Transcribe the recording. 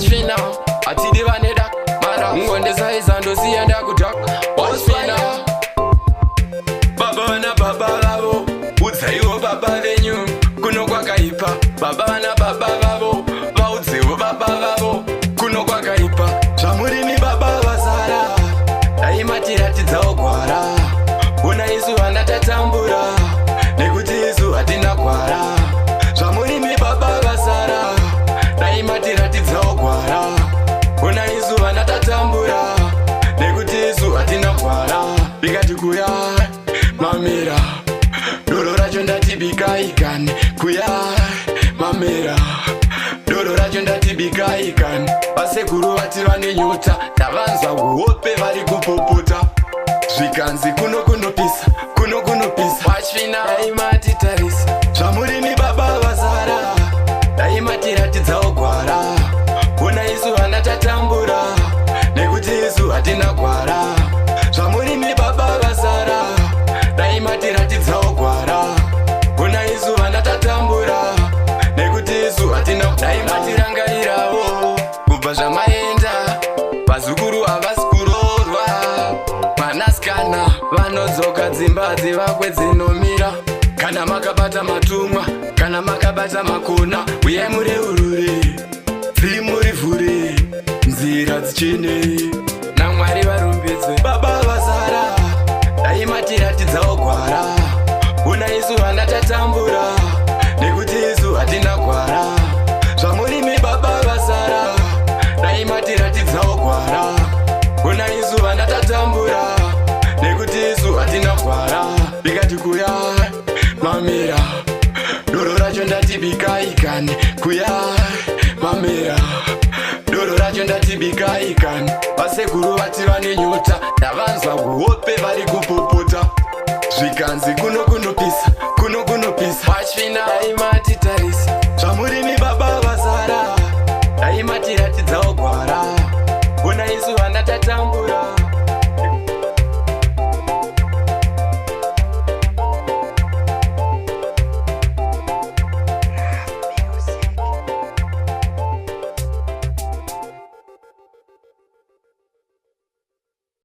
Watch me now, hatidi vaneda mara ngondesaiza ndosiya ndakudhaka. Watch me now. Baba vana baba vavo, udzaiwo baba venyu kuno kwakaipa. Baba vana baba vavo, vaudzewo baba vavo kuno kwakaipa. Zvamurimi baba vasara, dai matiratidzawo gwara. Una isu vana tatambura nekuti isu hatina gwara. Zvamurimi baba vasara, dai matiratidzawo gwara. Una isu vana tatambura nekuti isu hatina gwara. Ndikati kuya mamira, doro racho ndatibikai kani. Kuya mamira, doro racho ndatibikai kani. Vasekuru vati vane nyota, tavanzwa kuhope vari kupopota. Zvikanzi kuno kunopisa, kuno kunopisa. Watch me now. Dai matitarisa. Zvamurimi baba vasara, dai matiratidzawo gwara. Una isu vana tatambura nekuti isu hatina gwara. Zvamurimi baba vasara, dai matiratidzawo gwara. Una isu vana tatambura nekuti isu hatina. Dai matirangarirawo kubva zvamaenda, vazukuru havasi kuroorwa, vanasikana vanodzoka dzimba dzivakwe dzinomira. Kana makabata matumwa, kana makabata makona, uyai mureurure, dzimurivhure nzira dzichene naMwari varumbidzwe. Baba vasara, dai matiratidzawo gwara. Una isu vana tatambura nekuti isu hatina gwara. Zvamurimi baba vasara, dai matiratidzawo gwara. Una isu vana tatambura nekuti isu hatina gwara. Ndikati kuya mamira, doro racho ndatibikai kani. Kuya mamira, doro racho ndatibikai kani. Vasekuru vati vane nyota, ndavanzwa kuhope vari kupopota. Zvikanzi kuno.